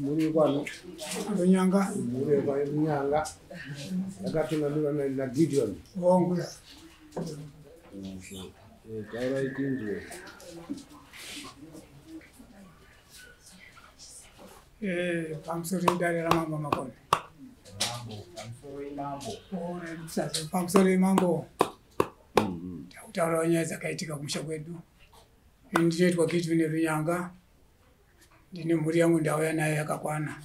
Mhuri yekwano Runyanga. Mhuri yekwaRunyanga yakatungamirwa naGideon. Hongu. Taurai tinzwe. Pamusoro idare raMambo Makoni. Pamusoro imambo. Takutaurawo nyaya dzakaitika kumusha kwedu. Ini ndinoitwa Gideon Runyanga. Ndine mhuri yangu ndauya nayo yakakwana.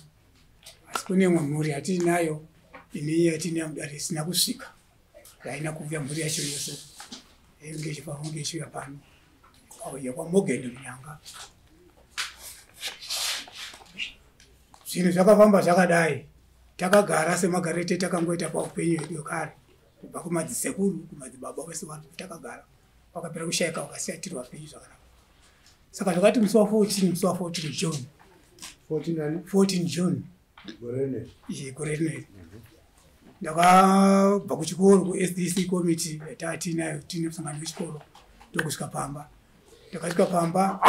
Asi kune imwe mhuri yatiinayo ine yatinayo mudare isina kusvika. Haina kuuya mhuri yacho yose. Inge ichifanira ichiuya pano. YekwaMorgan Runyanga. Zvinhu zvakafamba zvakadai. Takagara semagariro takangoita paupenyu hwedu hwekare. Kubva kumadzisekuru, kumadzibaba vese vanhu takagara. Vakapera kushaika vakasiya tiri vapenyu zvakanaka. Saka zvakati musi wa14, musi wa14 June. 14 ani? 14 June. Gore rineri. Iye gore rineri. Ndakabva kuchikoro kuSDC committee yatinayo tine musangano wechikoro ndokusvika pamba. Ndakasvika pamba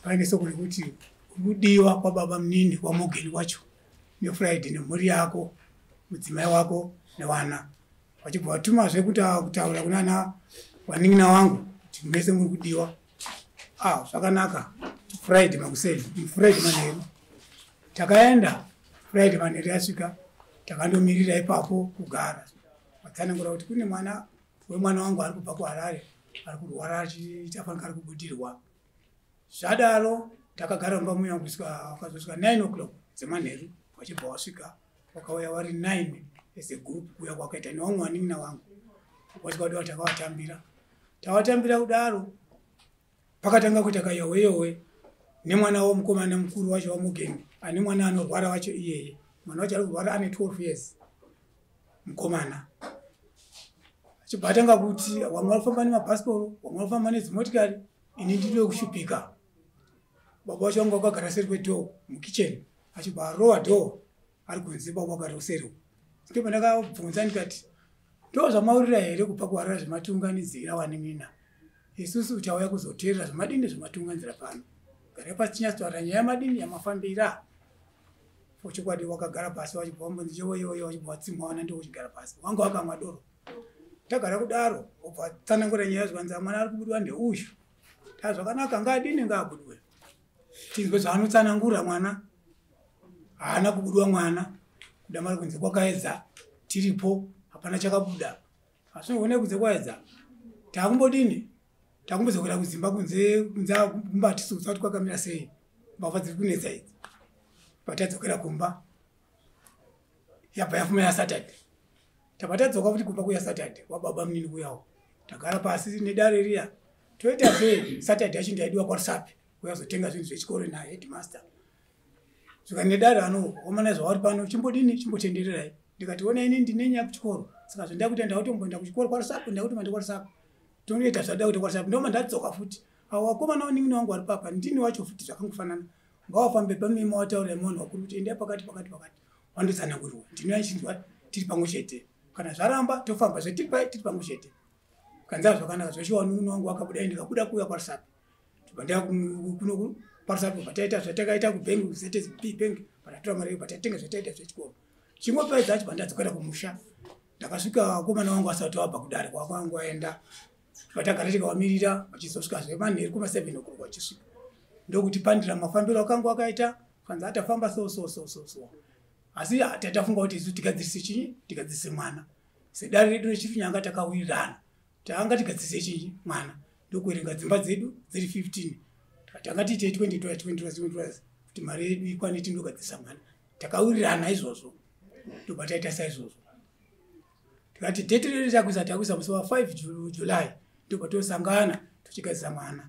paine soko rekuti kudiwa kwababa munini kwaMorgan wacho neFriday nemhuri yako, mudzimai wako nevana. Vachibva vatumazve kutaura kunana vanin'ina wangu kuti mese muri kudiwa. Zvakanaka. Friday makuseni, Friday manheru. Takaenda Friday manheru yasvika, takandomirira ipapo kugara. Vatsanangura kuti kune mwana wemwana wangu ari kubva kuHarare, ari kurwara achiita ari kubudirwa. Zvadaro takagara mumba muya kusvika wakazosvika 9 o'clock dzemanheru, vachibva vasvika vakauya vari 9 as a group kuuya kwakaita nevamwe vanin'ina vangu. Vasvika kudaro takavatambira. Tavatambira kudaro pakatanga kuita kayowe yowe nemwana womukomana mukuru wacho waMorgan ane mwana anorwara wacho iyeye. Mwana wacho ari kurwara ane 12 years mukomana. Achibva atanga kuti vamwe vari kufamba nemabhasikoro, vamwe vari kufamba nedzimotikari, ini ndiri wekushupika. Baba vacho vanga vakagara seri kwedhoo mukicheni, achibva arova dhoo ari kunze, baba vakagara kuseri. Ndipo ndakabvunza ndikati, ndo zvamaurira here kubva kuHarare zvematiunganidzira vanin'ina? Isusu tauya kuzoteerera zvemadini zvematiunganidzira pano. Garai pasi tinyatsotaura nyaya yamadini yamafambira. Chokwadi wakagara pasi vachibva vambonzi yowe yowe vachibva vatsimwa vana ndokuchigara pasi. Wanga wakamwa doro. Tagara kudaro obva tsanangura nyaya zvanzi mwana ari kubudwa ndeuyu. Zvakanaka ngaadini ngaabudwe. Tinzwe zvaanotsanangura mwana. Haana kubudwa mwana. Kuda mari kunze kwakaedza tiripo hapana chakabuda. Asi uone kunze kwaedza. Takumbodini? Takumbodzokera kudzimba kunze kunze kumba hatisi kuziva kuti kwakamira sei. Mbavha dziri kunetsa idzi. Patadzokera kumba yabva yafuma yaSaturday. Tabva tadzoka futi kumba kuya Saturday kwababa munini kuyawo. Tagara pasi nedare riya. Toita sei? Saturday yacho ndaidiwa kwaRusape kuyazotenga zvinhu zvechikoro naheadmaster. Zvika nedare ano omana zvavari pano chimbodini chimbotendererai. Ndikati ona ini ndine nyaya kuchikoro. Saka zvandakuita ndakutomboenda kuchikoro kwaRusape ndakuti kwaRusape. Tonoita zvada kuita kwaRusape ndoma ndadzoka futi. Avo vakomana vanin'ina vangu vari papa ndini wacho futi zvakangofanana. Ngavafambe pamima wataura nevanhu vakuru kuti endai pakati pakati pakati. Wandotsanangurirwa. Ndino yachinzwa tiri pamwe chete. Kana zvaramba tofamba zve tiri pamwe chete. Kanza zvakanaka zveshuwa munun'una wangu wakabuda ndikabuda kuuya kwaRusape. Tobva ndaya kuno kwaRusape bva taita zvatakaita kubhengi ZSB bank patatora mari bva tatenga zvataita zvechikoro. Chingopedza achibva ndadzokera kumusha. Ndakasvika vakomana vangu vasati vabva kudare kwakwangu vaenda. Vatagara tikavamirira vachizosvika zvemanheru kuma 7 o'clock vachisvika. Ndokuti pandira mafambiro akangu akaita kanzi atafamba so so so so so. Asi tatafunga kuti isu tigadzirise chinyi tigadzirise mwana. Sedare redu rechifinyanga takawirirana. Tanga tigadzirise chinyi mwana. Ndokuverenga dzimba dzedu dziri 15. Tanga tiite 20 dollars 20 dollars 20 dollars kuti mari yedu ikwane tindogadzirisa mwana. Takawirirana izvozvo. Ndobva taita saizvozvo. Tikati date redu takuisa takuisa musi wa5 July ndobva tosangana tochigadzirisa mwana.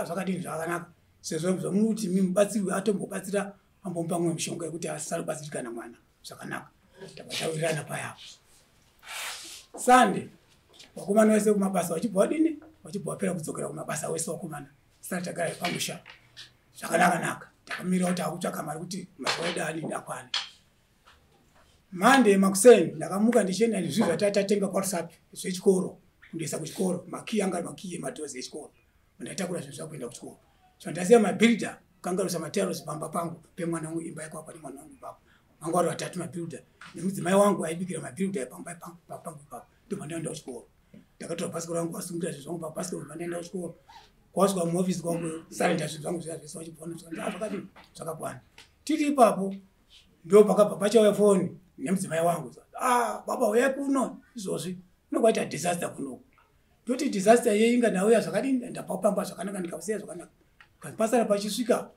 Zvakadini zvakanaka. Sezvo zvamuti mubatsiri atombobatsira ambomupa mumwe mishonga yekuti asabatsirikana mwana zvakanaka. Tabva tawirirana payapo. Sunday vakomana vese kumabasa vachibva vadini vachibva vapera kudzokera kumabasa wese vakomana. Saka tagara pamusha zvakanaka naka. Takamira kuti akutsvaka mari kuti mazuva edu anini akwane. Monday makuseni ndakamuka ndichienda nezvinhu zvatatatenga kwaRusape zvechikoro kundoisa kuchikoro. Makiyi anga ari makiyi emadhozi echikoro. Ndaitakura zvinhu zvakuenda kuchikoro. So ndasiya mabhiridha Kukangarisa matiles pamba pangu pemwana wangu, imba yako apa nemwana wangu ipapo. Vanga vari vatatu mabhiridha, nemudzimai wangu aibikira mabhiridha pamba pangu ipapo. Ndobva ndaenda kuchikoro. Ndakatora bhasikoro rangu, vasungira zvinhu zvangu pabhasikoro, bva ndaenda kuchikoro. Kwasvika muofisi kwangu, sarenda zvinhu zvangu zviya zvese, vachibvona zvakadini, zvakakwana. Tiri ipapo ndo pakabva pachauya foni nemudzimai wangu. Ah, baba, uyai kuno izvozvi, unokwaita disaster kunoku. Ndoti disaster yei? Inga ndauya zvakadini, ndapapamba zvakanaka, ndikausiya zvakanaka. Pasara pachisvika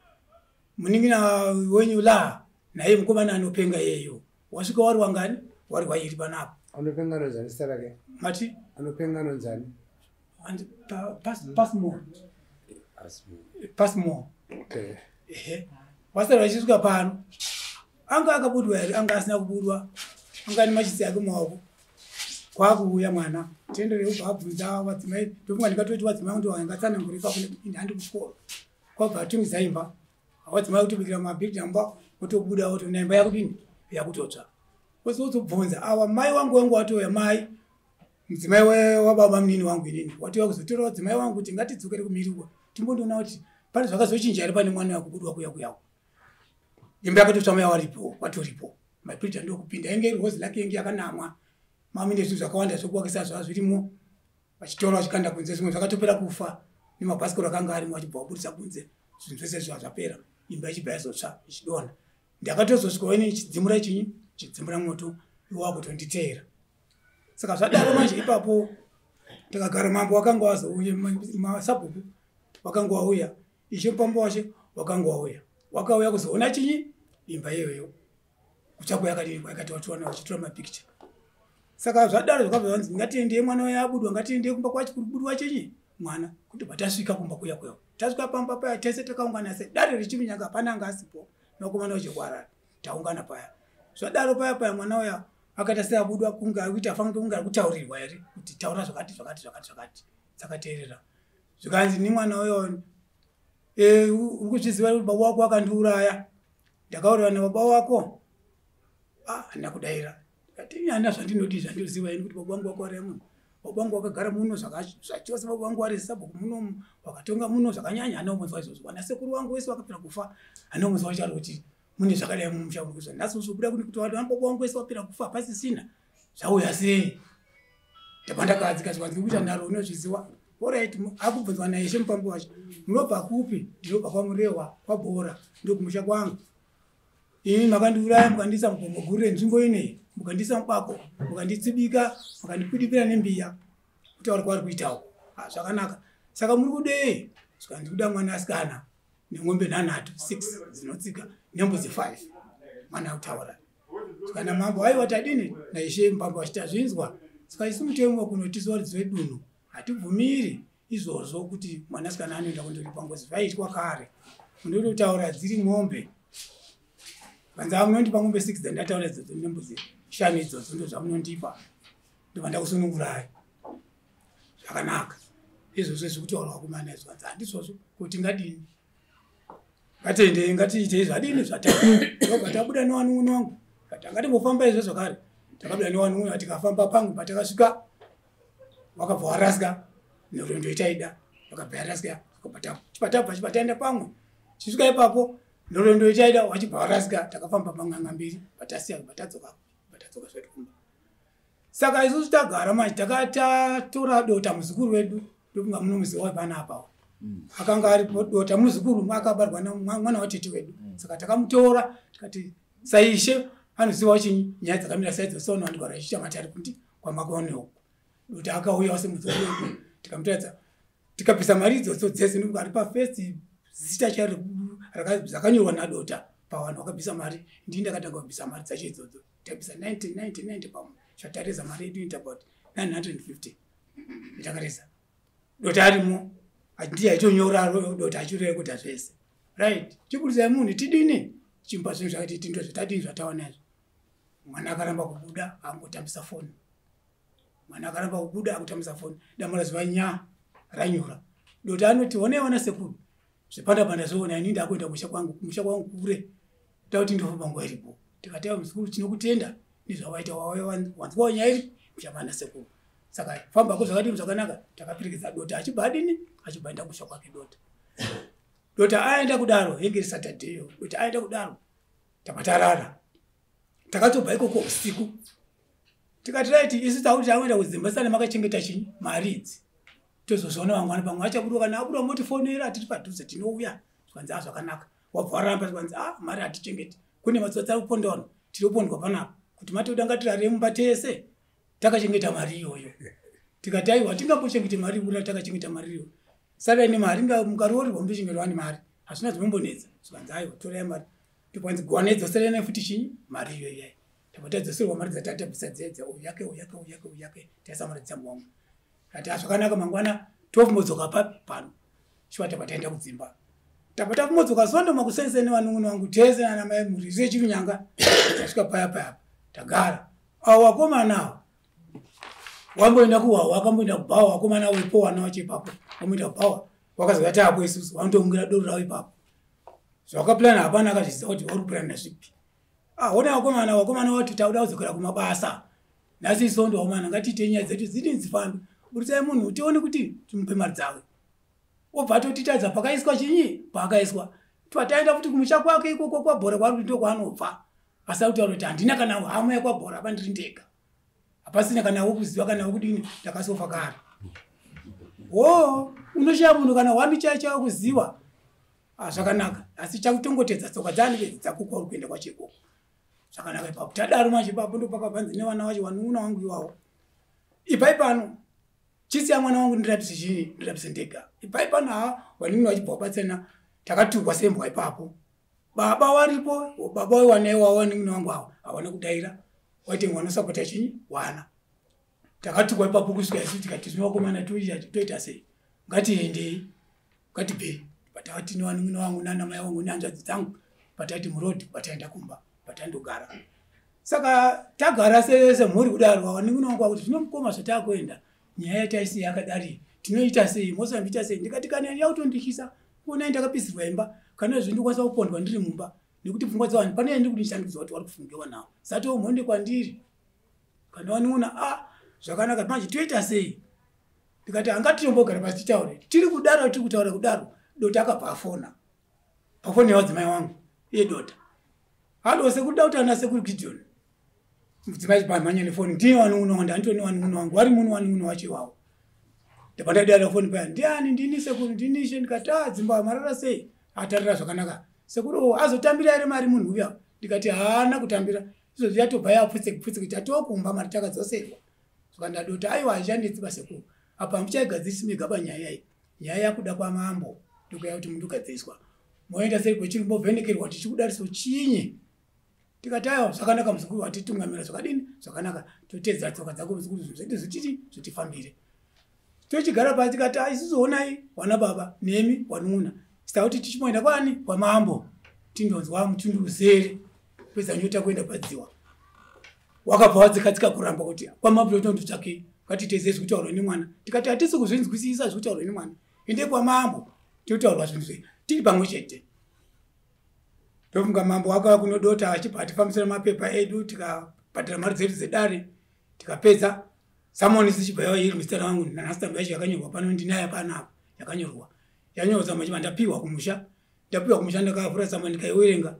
munin'ina wenyu la naye mukomana anopenga yeyo, wasvika wari wangani, wari wairi panapa. Anopenga anonzani zita rake? Mati? Anopenga anonzani? Passmore. Passmore. Okay. Ehe, wasara vachisvika pano, anga akabudwa here, anga asina kubudwa, anga ane machisi ake mumaoko. Kwakuuya mwana tendere, ubva abvunza vadzimai. Ndofunga ndingatoti vadzimai ndo angatsanangura ipapo, nekuti handi kuchikoro. Kwabva atungidza imba, vadzimai kutobikira mabhidha mba, otobuda, otoona imba yakudini, yakutotsva. Wozobvunza awa mai wangu watouya, mai mudzimai wababa munini wangu inini, watouya kuzotora vadzimai wangu kuti ngatidzokere kumiriwa, timbondoona kuti pane zvakazochinja here pane mwana wakubudwa kuya kuyako. Imba yakatotsva, mai waripo, watoripo. Mapirita ndokupinda, inge iri hozi lake, inge yakanamwa mamine zvinhu zvakawanda zvokuwakisa zvava zvirimo, vachitora vachikanda kunze. Zvimwe zvakatopera kufa nemabhasikoro akanga arimo, vachibva vabudisa kunze zvinhu zvese zviva zvapera. Imba ichibva yazotsva, ichidonha. Ndakatozosvikawo ini chidzimura chinyi, chidzimura moto, iwo wakutonditeera. Saka zvadaro manje ipapo takagara. Mambo wakanga wazouya, masabhuku wakanga wauya, ishe mupambo washe wakanga wauya, wakauya kuzoona chinyi, imba iyoyo kutsva kwayakadini, kwayakati watiwana vachitora mapikicha. Saka zvadaro zvakabva zvanzi ngatiendei, mwana uya abudwa, ngatiendei kumba kwacho kuri kubudwa chinyi, mwana. Kuti bva tasvika kumba kuya kuya, tasvika pamba paya, tese takaungana sedare rechimunyanga, hapana anga asipo nokomana wechekwarara. Taungana paya, zvadaro paya paya mwana uya akaita seabudwa, kunge ari kuita fanike kunge ari kutaurirwa here kuti taura zvakati zvakati zvakati zvakati. Sakateerera, zvikanzi ni mwana uyo, uri kuzviziva kuti baba wako akandiuraya, ndakauraya nababa wako? Ah, handina kudaira. Ndikati handina zvandinodi, zvandinoziva ini kuti baba vangu vakauraya munhu. Baba vangu vakagara muno zvachose, baba vangu vari sabhuku muno, vakatonga muno zvakanyanya. Handina kumbonzwa izvozvo. Vana sekuru vangu vese vakapera kufa, handina kumbonzwa vachitaura kuti mune zvakadai mumusha muri kuzwa. Nhasi uzobuda kuni kuti vanhu baba vangu vese vapera kufa, hapasisina, zvauya sei? Ndabva ndakadzika, zvikanzi kuita nharo, unozviziva. Alright, akubvunzwa naishe mupambo wacho, munobva kupi? Ndinobva kwaMurehwa, kwaBhora, ndokumusha kwangu. Ini makandiuraya, mukandiisa mugomo guru renzvimbo inei, mukandiisa mubako, mukanditsibika, mukandikwidibira nembiya. Kutaura kwaari kuitawo zvakanaka. Saka muri kudei? Zvikanzi kuda mwana asikana nemombe nhanhatu, 6 dzinotsika, nembudzi 5. Mwana akutaura kana mambo, aiwa, tadini naishe mupambo wachita zvinzwa. Saka isu mutemo kunotiswa varidzi vedunhu hatibvumiri izvozvo kuti mwanasikana anoenda kundoripa ngozi. Zvaitwa kare, mundototaura dziri mombe. Vanzi munondipa mombe 6 dzandataura idzodzo nembudzi 5 idzodzo, ndo zvamunondipa, ndobva ndakusunungurai zvakanaka. Izvozvo zvekutaurwa kumana izvo, vanzi handizvozvo, kuti ngadini, ngatendei, ngatiitei zvadini, zvatobva tabuda newanun'una wangu. Tanga timbofamba izvo zvakare, takabuda newanun'una, tikafamba pamwe. Patakasvika wakabva warasika nhoroondo itaida, wakabva yarasika. Chipatabva chipa taenda pamwe, chisvika ipapo nhoroondo itaida wachibva warasika. Takafamba pang'anga mbiri, patasiya, patadzoka, patadzoka zvedu kumba. Saka isusu tagara manje, takatatora dota muzukuru wedu, ndokunga munomuziva panapa. Akanga aripo dota muzukuru, akabarwa mwana watete wedu. Saka takamutora, tikati saishe anoziva chinyi nyaya dzakamira saidzo, sono andigara achiita matari kuti kwamakone uku. Dota akauyawo semuzukuru wedu, tikamutaridza, tikabvisa mari idzodzo dzese. Ndokunga ari pafirst zita chairo dzakanyorwa nadota pavanhu vakabvisa mari, ndii ndakatanga kubvisa mari dzacho idzodzo. Tabvisa 1990 pamwe zvatareza mari yedu inoita about 950 yatakareza. Dota arimo, ndiye aitonyora dota, achirekodha zvese. Right, chibudisai munhu tidini, chimupa zvinhu zvakati tindo zvatadini zvataona izvo. Mwana akaramba kubuda, angotambisa foni. Mwana akaramba kubuda, akutambisa foni. Damura zuva nya ranyura, dota anoti, honai wana sekuru, zvepanda panda zvoona, ini ndakuenda kumusha kwangu, kumusha kwangu kure, takuti ndofamba nguva iripo. Tikati aiwa muzukuru, tinokutenda nezvawaita, wanzwawo nyaya iri muchamana sekuru, saka fambako zvakadini zvakanaka. Takaperekedza dota, achibva adini, achibva enda kumusha kwake dota. Dota aenda kudaro, yenge iri Saturday, dota aenda kudaro, tabva tarara. Takatobva ikoko usiku. Tikati right, isu takuti takuenda kudzimba sane makachengeta chinyi mari idzi. Tozozviona mangwana pamwe achabudiwa, kana abudiwa motifonera tiri padhuze tinouya. Zvikanzi a zvakanaka. Wabva waramba, zvikanzi a mari hatichengeti. Kune matsotsi ari kuponda vanhu, tiri kupondwa panapa. Kuti matoda ngatirare mumba tese takachengeta mari iyoyo. Tikati aiwa tingambochengete mari ura takachengeta mari iyoyo. Saka ine mari mukaroorerwa munochengeterwa nemari. Hazvina zvinombonetsa. Zvikanzi aiwa torai mari. Tikwanzi gwana idzoserana futi chinyi mari iyoyo iyayi. Tabva tadzoserwa mari dzatatabvisa dzedza uyu yake uyu yake uyu yake uyu yake taisa mari dzamwamwe. Kati zvakanaka mangwana tofumodzoka papi pano. Shuwa tabva taenda kudzimba. Tabva tafumodzoka sondo makuseni nevanun'una vangu tese nana mai mhuri sechirunyanga. Tasvika paya paya tagara. Avo vakomana avo wamboenda kuhwawa wakamboenda kubhawa vakomana wepo wana wacho ipapo wamboenda kubhawa wakazouya taapo isusu vanotoungira doro ravo ipapo. Zvawakaplana hapana akazviziva kuti uri kuplana zvipi. Ah, ona vakomana vakomana vati tauda kudzokera kumabasa. Nhasi isondo vakomana ngatiite nyaya dzedu dzidini dzifambe. Buritsai munhu tione kuti timupe mari dzake. Obva atotitadza pakaiswa chinyi paakaiswa. Twataenda futi kumusha kwake ikoko kwabhora kwaari kuti ndokwaanobva. Asi akutaura kuti handina kana hama yekwabhora apa ndiri ndega. Hapasina kana wokuziva kana wokudini ndakasofa kare. Wo unoshaya munhu kana wani chaicho chakuziva. Ah, zvakanaka asi chakutongotedza tsoka dzani bedzi dzako kwauri kuenda kwacho ikoko. Zvakanaka ipapo. Tadaro manje ipapo ndopakabvanzi nevana vacho vanun'una vangu iwawo. Ibvai pano. Chisiya mwana wangu ndirapise chii ndirapise ndega. Ibvai pano ha vanun'una vachibva vabatsirana takatukwa sembwa ipapo. Baba waripo, baba wewana iwawo vanun'una vangu avo hawana kudaira. Waiti wanosapota chinyi wana. Takatukwa ipapo kusvika isu tikati zvino vakomana toita sei? Ngatiendei. Ngatibvei. Patati nevanun'una vangu nana mai vangu nehanzvadzi dzangu patati muroad pataenda kumba patandogara. Saka tagara semhuri kudaro vanun'una vangu vakuti zvino mukoma zvatakuenda nyaya yataisiya yakadari tinoita sei mosambiita sei ndikati kana yakutondityisa kuonai ndakapisirwa imba kana izvi ndikwanisa kupondwa ndiri mumba nekuti pfungwa dzavanhu pane ndiri kundishandudza kuti vari kufungiwa nawo sati mhonde kwandiri kana vanun'una a zvakanaka manje toita sei ndikati hangatiyombogara pasi titaure tiri kudaro tiri kutaura kudaro dota akabva afona pafoni yevadzimai wangu iye dota halo sekuru da kutaura nasekuru Gideon mudzimai chibamhanya nefoni ndini wanun'una wangu ndanditoni wanun'una wangu wari munu wanun'una wacho iwawo ndabva ndadara foni paya ndiani ndini sekuru ndini ishe ndikati a dzimba marara sei atarira zvakanaka sekuru azotambira here mari munhu uya ndikati haana kutambira izvozvi yatobva yapfutseki pfutseki tatokumba mari takadzoserwa saka ndadoti aiwa haichanetsi basekuru apa hamuchaigadzirisi mega panyaya iyi nyaya yakuda kwamambo ndokuya kuti mundogadziriswa moenda seri kwechirumbo vhenekerwa kuti chikudariso chinyi tikati aiwa zvakanaka muzukuru watitungamira zvakadini zvakanaka totedza tsoka dzako muzukuru zvinhu zvedu zvititi zvitifambire tochigara pasi tikati isusu honai wana baba nemi wanun'una sitakuti tichimoenda kwani kwamambo tindonzwa mutundu uzere pedza nyota kuenda padziwa wakabva wadzikatsika kuramba kuti kwamambo totondotsvakei ngatiteze zvekutaurwa nemwana tikati hatisi kuzvinzwisisa zvekutaurwa nemwana ende kwamambo tinotaurwa zvinhu zve tiri pamwe chete ndofunga mambo wakauya kunodota achibva atifambisira mapepa edu tikabhadhara mari dzedu dzedare tikapedza samoni sichibva yava iri muzita rangu nanhasi tsamba yacho yakanyorwa pano ndinayo panapa yakanyorwa yanyorwa tsamba chibva ndapiwa kumusha ndapiwa kumusha ndakavhura tsamba ndikaiwerenga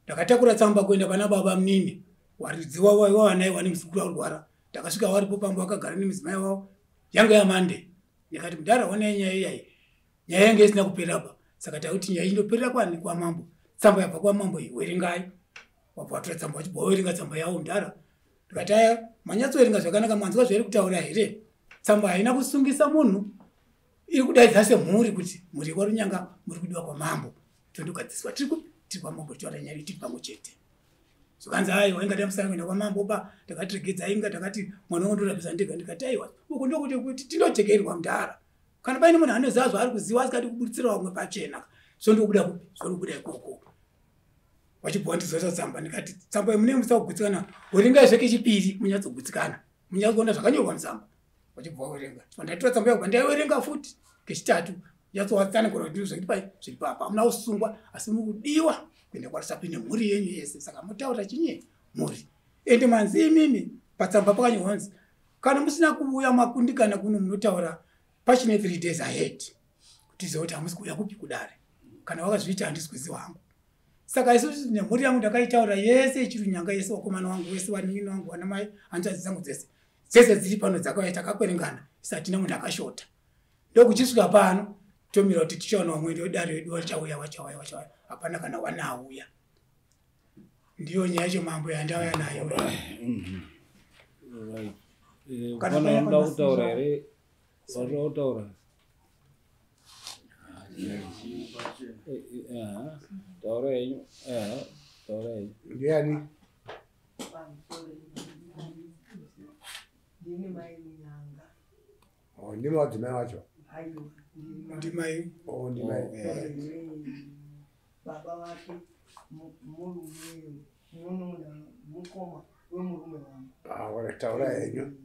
ndakatakura tsamba kuenda pana baba munini waridziwa wawanaiwa nemuzukuru akurwara ndakasvika waripo pamba wakagara nemudzimai wavo yanga yamande ndikati mudhara honai nyaya iyayi nyaya yange isina kupera pa saka takuti nyaya indoperera kwani kwamambo tsamba yabva kwamambo iyi werengai wabva watora tsamba wachibva wawerenga tsamba yawo mudhara ndikati aya manyatsoverenga zvakanaka manzwa zvairi kutaura here tsamba haina kusungisa munhu iri kudaidza semhuri kuti mhuri yekwarunyanga muri kudiwa kwamambo tondogadziswa tiri kupi tiri kwamambo titora nyaya tiri pamwe chete zvikanzi aiwa inga tamusana kuenda kwamambo ba ndakati regedzai inga ndakati mwana wangu ndorapisa ndega ndikati aiwa uku ndokuti kuti tinojekerwa mudhara kana paine munhu anoziva zvaari kuziva asikadi kuburitsira vamwe pachena zvondobuda kupi zvondobuda ikoko vachibva vandizoisa tsamba ndikati tsamba yemunenge musina kugutsikana werengai zvekechipiri munyatsogutsikana munyatsoona zvakanyorwa mutsamba vachibva vawerenga ndatora tsamba yakubva ndaiwerenga futi kechitatu nyatsowatsanangura kuti zviri pai zviri papa hamuna kusungwa asi mukudiwa kuenda kwarusapi nemhuri yenyu yese saka mutaura chinyi mhuri ende manzi imimi patsamba pakanyorwa kunzi kana musina kuuya makundikana kuno munotaura pachine 3 days ahead kuti ziva kuti hamusi kuuya kupi kudare Kana wakazviita handisi kuziva hangu. Saka isusu nemhuri yangu ndakaitaura yese ichirunyanga yese, vakomana wangu wese, vanin'ina wangu, vana mai, hanzvadzi dzangu dzese dzese dziri pano dzakauya, takakwerengana isu, hatina munhu akashota. Ndokuchisvika pano tomira kuti tichaona vamwe wedare vedu vachauya, vachauya, vachauya, hapana kana wana auya. Ndiyo nyaya yacho mambo yandauya nayo. Right. Kana Pana paya vanoda kutaura panasina- here? Vanoda kutaura? Aha. Taura henyu. Aha. Taura henyu. Ndiani? Ndini mai Runyanga. Oh, ndimi wadzimai wacho? Aiwa, ndini mai. Ndimai. Oh, ndimai. Oh. Ndini baba vake murume, munun'una, mukoma wemurume wangu. Ah, ora taura henyu.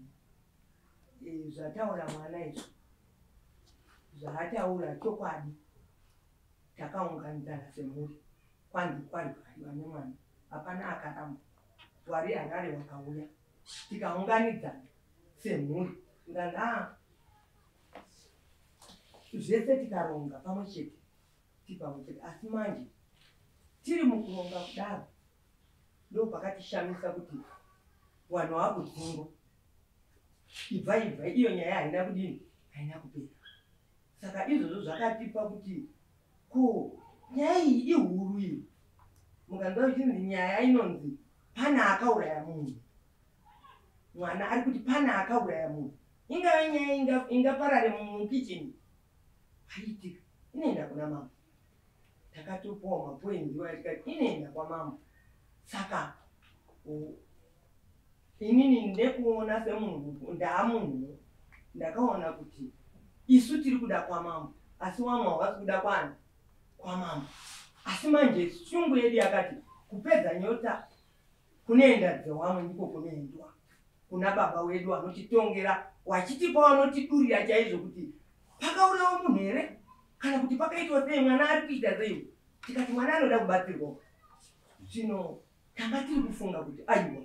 Zvataura mwana izvi, zvaataura chokwadi. Takaunganidzana semhuri, kwanzi kwarigariwa nemwana, hapana akaramba. Wari Harare wakauya, tikaunganidzana semhuri, tikanzi a zvese tikaronga pamwe chete, tiri pamwe chete. Asi manje tiri mukuronga kudaro, ndo pakatishamisa kuti vanhu vakudzingwa, ibva ibva. Iyo nyaya haina kudini, haina kupera. Saka izvozvo zvakatipa kuti ko nyaya iyi ihuru iyi. Mukanzwa uchinzi nyaya inonzi pana akauraya munhu, mwana ari kuti pana akauraya munhu, ingave nyaya ingaparare mukicheni, haiitika, inoenda kuna mambo. Takatopuwa mapoinzi waya, tikati inoenda kwamambo. Saka inini ndekuona semunhu ndaamunhu, ndakaona kuti isu tiri kuda kwamambo, asi wamwe havasi kuda kwani kwamambo. Asi manje shungu yedu yakati kupedza nyota kunoenda dzewamwe, ndiko kunoendwa kuna baba wedu vanotitongera, wachitipa vanotidurira chaizvo kuti pakaurawa munhu here kana kuti pakaitwa sei, mwana ari kuita sei. Tikati mwana anoda kubatsirwa. Zvino tanga tiri kufunga kuti aiwa,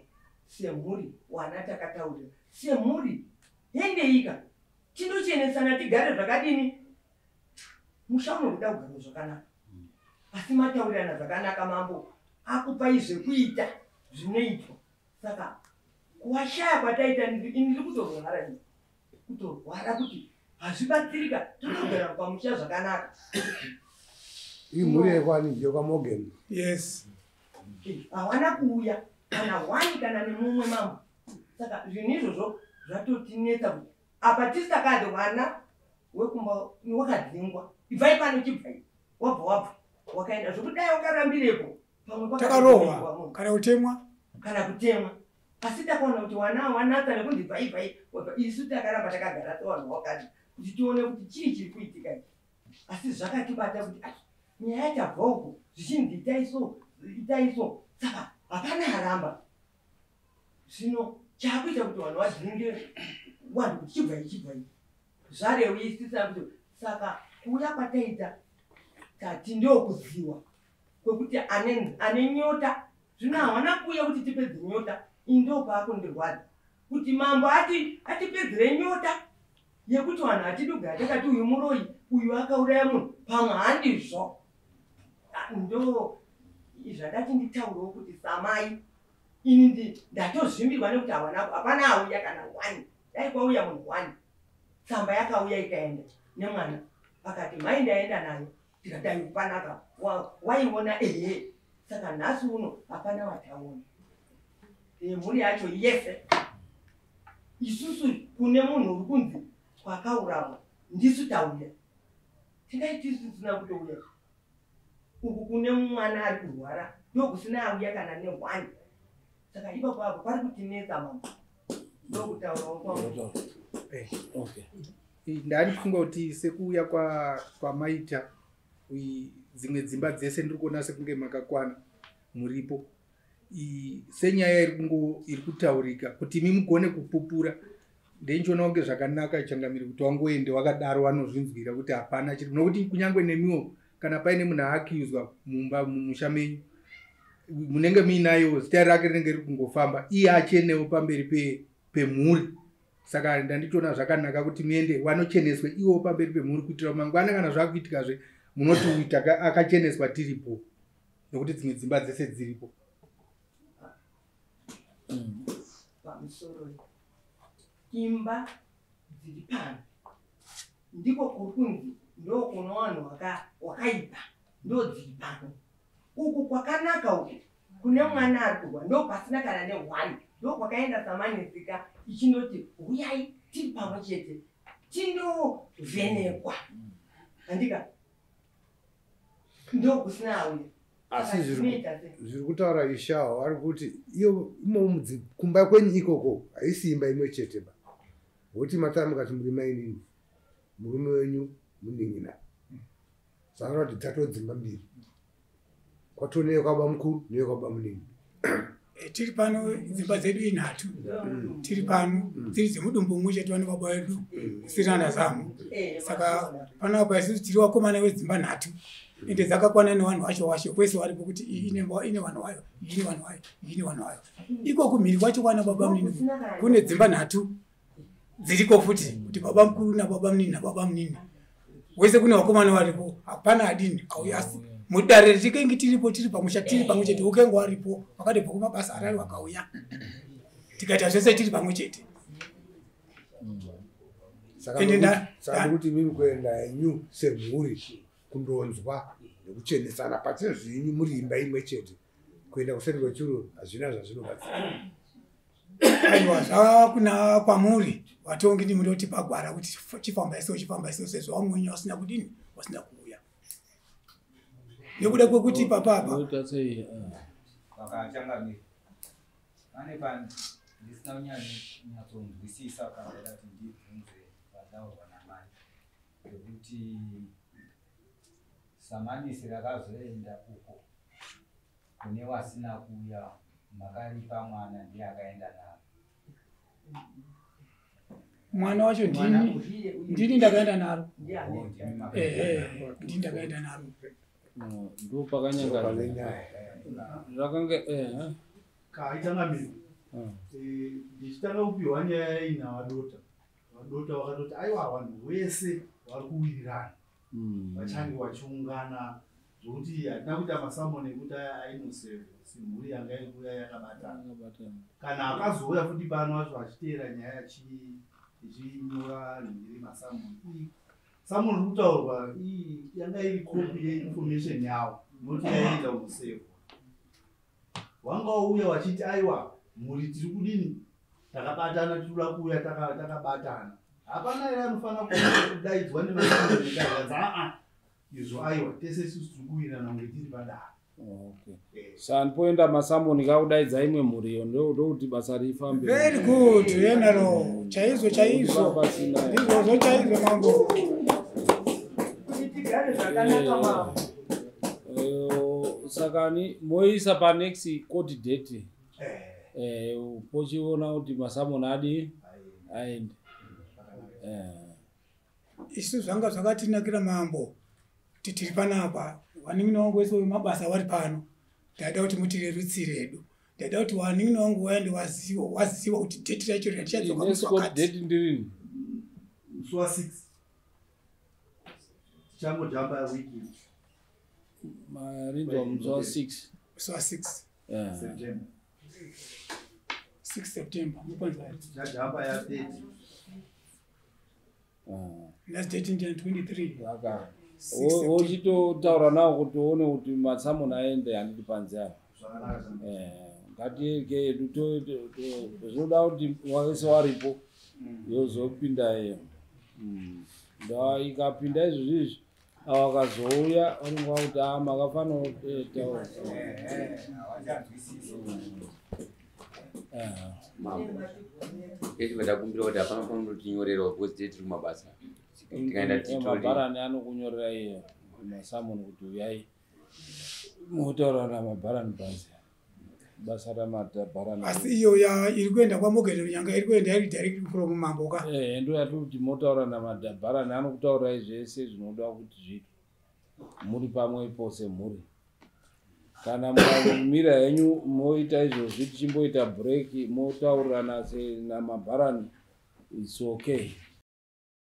semhuri wana takataurira semhuri, hendeika tindochenesana, tigare zvakadini. Musha unokuda kugara zvakanaka, asi mataurirana zvakanaka, mambo akupai zvekuita zvinoitwa. Saka kuwashaya kwataita, ini ndiri kutorwara, ini kutorwara kuti hazvibatsirika, totogara pamusha zvakanaka. Imhuri yekwani? YekwaMorgan? Yes. Hawana kuuya kana hwani kana nemumwe mambo. Saka zvinhu izvozvo zvatotinetsa kuti apa tisakadhi wana wekumba wakadzingwa, ibvai pano, chibvai, wabva wabva wakaenda, zvokudai wakarambirepo pamwe Takarohwa kana kutemwa. Kana kutemwa. Asi takaona kuti wana wanatsa nekunzi bvai bvai wabva. Isu takaramba takagara sevanhu wakati kuti tione kuti chii chiri kuitika ichi. Asi zvakatibata kuti ai, nyaya tabva uku zvichinzi itai so, itai so, saka hapana aramba. Zvino chaakuita kuti vanhu vadzinge vanhu kuti chibvai chibvai, zvarewisisa kuti saka kuuya kwataita tati ndokuziwa kwekuti ane nyota. Zvino hawana kuuya kuti tipedze nyota. Ini ndopaakundirwadza kuti mambo ati atipedzere nyota yekuti vanhu hatidi kugara takati uyu muroyi, uyu akauraya munhu, pamwe handizvo. Ah, ndo zvandati nditaurewo kuti samai ini ndatozvimbirwa nekuti hawana, hapana auya kana one. Dai kwauya munhu one. Tsamba yakauya ikaenda nemwana, akati mai ndaenda nayo, tikati ai panaka waiona ehe. Saka nhasi uno hapana wataona mhuri yacho yese. Isusu kune munhu uri kunzi kwakaurawa ndisu tauya, tingai tisu tisina kutouya. Uku kune mwana ari kurwara, ndokusina auya kana nehwani. Saka ipapo apo pari kutinetsa mambo, ndokutaurawo kwangu. Okay. Ndanifunga kuti sekuuya kwamaita dzimwe dzimba dzese ndiri kuona sekunge makakwana muripo. Senyaya iri kutaurika kuti imi mugone kupupura, ndenichiona kunge zvakanaka changamire kuti wangoende wakadaro, wanozvinzwira kuti hapana chiri, nokuti kunyange nemiwo kana paine munhu aaccuswa mumba mumusha menyu, munenge muinayo zita rake rinenge riri kungofamba, iye achenewo pamberi pemhuri. Saka ndandichiona zvakanaka kuti muende wanocheneswe iwo pamberi pemhuri, kuitira mangwana kana zvakuitikazve Munoti uyu akacheneswa tiripo, nekuti dzimwe dzimba dzese dziripo. Pamusoro, imba dziri pano ndiko kuri kunzi ndokuno vanhu wakaipa, ndo dziri pano. Uku kwakanaka uku kune mwana ari kurwa, ndo pasina kana nehwani, ndo kwakaenda samanisika ichinoti huyai tiri pamwe chete tindovhenekwa, handika ndo kusina auya. Asi zviri kutaura Ishawo ari kuti iyo imomo kumba kwenyu ikoko haisi imba imwe chete ba, woti matara mukati muri mainini, murume wenyu munin'ina, saka kuti dzatoo dzimba mbiri, kwatoneye kwaba mukuru neye kwaba munini. Tiri pano dzimba dzedu inhatu, tiri pano dziri dzemudumbu mumwe chete vane baba vedu sirana zamu. Saka panapa isusu tiri vakomana vedzimba nhatu, ende dzakakwana nevanhu vacho vacho kwese varipo, kuti iyi ine vanhu vayo, iyi ine vanhu vayo, iyi ine vanhu vayo. Iko kumhiri kwacho kwana baba munini kune dzimba nhatu dziriko futi, kuti baba mukuru nababa munini nababa munini wese kune vakomana varipo, hapana adini auya. Asi mudare tikengi tiripo, tiri pamusha, tiri pamwe chete, ukengo aripo vakatobva kumabasa arari vakauya, tikaita zvese tiri pamwe chete. Saka kuti imimi kuenda henyu semhuri kundonzwa nekuchenesana pachezvenyu muri imba imwe chete, kuenda kuseri kwechuru hazvina zvazvinobatsira. Aiwa, zvakuna kwamuri vatongi ndimundoti pagwara kuti chifamba iso chifamba iso, sezvo vamwe wenyu vasina kudini, vasina kuuya nekuda kwekuti papapa vakachangamira pane ndisina kunyatsonzwisisa kana ndaida kuti ndibvunze vataurwa namai, nekuti samanisi rakazoenda uko kune wasina kuuya, makaripa mwana ndiye akaenda naro. Mwana wacho ndini ndakaenda naro. Ndini ndakaenda naro. Ndo pakanyangara zvakanga kaichangamira. Ndichitanga kupiwa nyaya iyi navadota, vadota vakatoti aiwa, vanhu vese vari kuwirirana, vachange vachiungana, zvokuti hatina kuita masamoni ekuti ainosevwa semhuri yanga iri kuuya yakabatana. Kana akazouya futi pano acho achiteera nyaya ichinyora nhingiri masamoni, samoni iri kutaurwa yanga iri kopi yeinformation yavo, noti yaienda kunosevwa. Wanga wauya wachiti aiwa, mhuri tiri kudini, takabatana, tiri kuda kuuya takabatana. Hapana here anofanira kudaidzwa nemasamoni aa izvo? Aiwa, tese isusu tiri kuwirirana kunge tiri padare. Okay. Saka ndipoenda masamoni kakudaidza imwe mhuri iyo ndokuti basa rifambe. Very good, yenaro chaizvo chaizvo, ndizvozvo chaizvo mambo. Kuti tigare zvakanaka mambo. Saka ni moisa panext court date, pochiona kuti masamoni adi aende. Isu zvanga zvakatinakira mambo kuti tiri panapa, vanin'ina vangu vese vemabasa vari pano, ndaida kuti mutirerutsire hedu. Ndaida kuti vanin'ina vangu vaende waziva kuti date racho ratichadzoka musi Next court wakati. date ndirini? Musi wa6 tichangojamba wiki. Marinzwa musi wa6. Musi wa6 September. 6 September mupanzwa here? Tichajamba ya30. Last date ndiani? 23. Saka 6 September. wochitotaura nawo kuti uone kuti masamoni aende, handiti panze apa. Zvakanaka. Ngatieke yedu, zvinoda kuti wese waripo yozopinda iyo. Nda ikapinda izvozvi izvi, ava vakazouya vanenge vakuti a makafanira kutaura. Havachanzwisisi. Mambo, eti ndakumbira kuti hapana panototinyorerawo, because tee tiri kumabasa, tikaenda titori Mabharani anokunyorera iyo masamoni kuti uyai motaura namabharani panze, basa ramabharani. Asi iyo ya iri kuenda kwaMogeni Runyanga iri kuenda iri direct from mambo ka? Ndo yatiri kuti motaura namadhabharani, anokutaurirai zvese zvinoda kuti zviitwe muri pamwepo semhuri. Kana mukamira henyu moita izvozvi, tichimboita break, motaurirana senamabharani, it's okay.